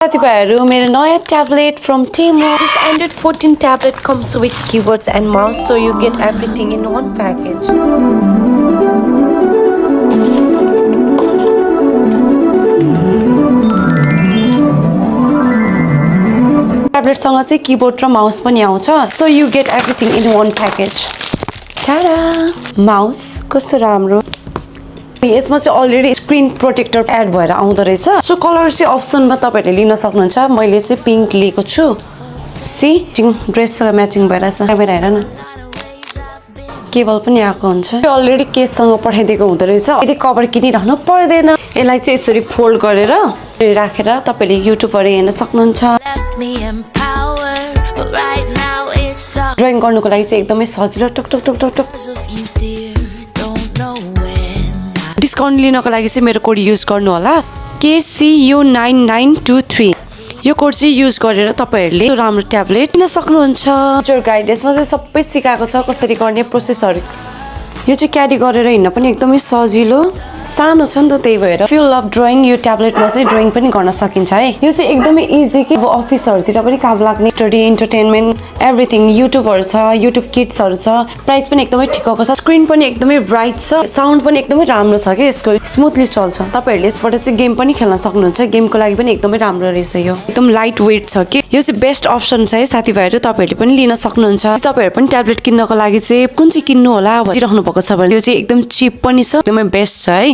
साथीभाइहरु मेरो नयाँ tablet from Temu. This Android 14 tablet comes with keyboards and mouse, so you get everything in one package. Tablet सँग चाहिँ keyboard र mouse पनि आउँछ, so you get everything in one package. tada! Mouse कस्तो राम्रो. यसमा चाहिँ अलरेडी स्क्रिन प्रोटेक्टर एड भएर आउँदो रहेछ. सो कलर चाहिँ अप्सनमा तपाईहरुले लिन सक्नुहुन्छ. मैले चाहिँ पिंक लिएको छु. सी ड्रेससँग म्याचिङ भइराछ. क्यामेरा हेर न. केबल पनि आएको हुन्छ. अलरेडी केससँग पठाइदिएको हुँदो रहेछ. यदि कभर किनिराख्नु पर्दैन. यसलाई चाहिँ यसरी फोल्ड गरेर राखेर तपाईले युट्युबहरु हेर्न सक्नुहुन्छ. ड्राइङ गर्नुको लागि चाहिँ एकदमै सजिलो. टक टक टक टक टक. डिस्काउन्ट लिनको लागि चाहिँ मेरो कोड युज गर्नु होला. KCU9923. यो कोड चाहिँ युज गरेर तपाईहरुले राम्रो ट्याब्लेट किन्न सक्नुहुन्छ. टिचर गाइड यसमा चाहिँ सबै सिकाएको छ कसरी गर्ने प्रोसेसहरु. यो चाहिँ क्यारी गरेर हिँड्न पनि एकदमै सजिलो. सानो छ नि त त्यही भएर. इफ यु लभ ड्राइङ यो ट्याब्लेटमा चाहिँ ड्राइङ पनि गर्न सकिन्छ है. यो चाहिँ एकदमै इजी कि अब अफिसहरुतिर पनि काम लाग्ने. स्टडी एन्टरटेनमेन्ट एभ्रीथिङ युट्युबहरु छ, युट्युब किड्सहरु छ. प्राइस पनि एकदमै ठिकको छ. स्क्रिन पनि एकदमै ब्राइट छ. साउन्ड पनि एकदमै राम्रो छ के यसको. स्मुथली चल्छ. तपाईहरुले यसबाट चाहिँ गेम पनि खेल्न सक्नुहुन्छ. गेमको लागि पनि एकदमै राम्रो रहेछ यो. एकदम लाइट वेट छ के. यो चाहिँ बेस्ट अप्सन छ है साथीभाइहरु. तपाईहरुले पनि लिन सक्नुहुन्छ. तपाईहरु पनि ट्याब्लेट किन्नको लागि चाहिँ कुन चाहिँ किन्नु होला भनिराख्नु भएको छ भने यो चाहिँ एकदम चिप पनि छ. एकदमै बेस्ट छ है.